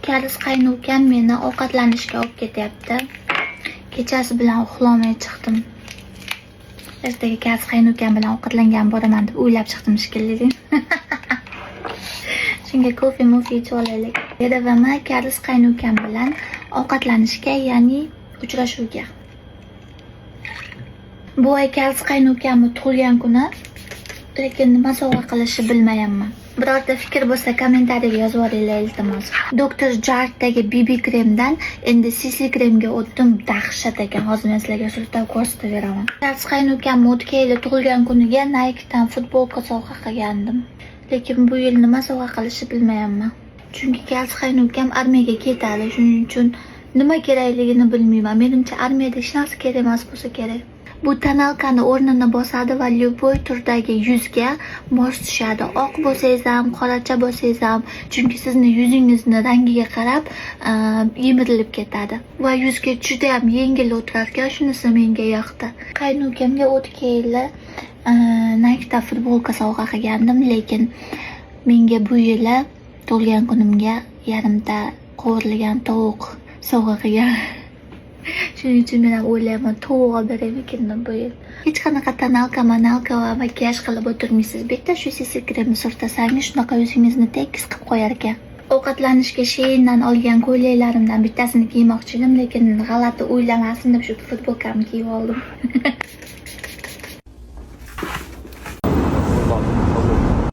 Karis qaynukam meni ovqatlanishga olib ketyapti. Kechasi bilan uxlolmay chiqdim. Ertaga karis qaynukam bilan ovqatlangan boraman deb o'ylab chiqdim shekilli. Shunga kofe mofe ichib olaylik. Dedavama karis qaynukam bilan ovqatlanishga, ya'ni uchrashuvga. Bu oy karis qaynukamni tug'ilgan kuni, lekin nima sovg'a qilishni bilmayapman. Birorta fikr bo'lsa, kommentariyaga yozib yuboringlar, iltimos. Dr. Jartdagi BB kremdan endi CC kremga o'tdim, dahshat ekan. Hozir men sizlarga surtab ko'rsatib beraman. Karis qaynukamni o'tgan yili tug'ilgan kuniga Nike'dan futbolka sovg'a qilgandim. Lekin bu yil nima sovg'a qilishni bilmayapman. Chunki karis qaynukam armiyaga ketadi, shuning uchun nima kerakligini bilmayman. Menimcha, armiyada hech narsa kerak emas bo'lsa kerak. Bu тоналка ni o'rnini bosadi va любой turdagi yuzga mos tushadi. Oq bo'lsangiz ham, qoracha bo'lsangiz ham, chunki sizni yuzingizni rangiga qarab yemirilib ketadi va yuzga juda ham yengil o'tirar ekan, shunisi menga yoqdi. Qaynukamga o'tgan yili Nike'da futbolka sovg'a qilgandim, lekin menga bu yili tug'ilgan kunimga yarimta qovurilgan tovuq sovg'a qilgan. Shuning uchun men ham o'ylayapman, tovuq olib beraymikin bu yil. Hech qanaqa тоналка, manalka va makiyaj qilib o'tirmaysiz. Bitta shu CC kremni surtasangiz, shunaqa yuzingizni tekis qilib qo'yar ekan. Ovqatlanishga Sheindan olgan ko'ylaklarimdan bittasini kiymoqchi edim, lekin g'alati o'ylamasin deb shu futbolkamni kiyib oldim.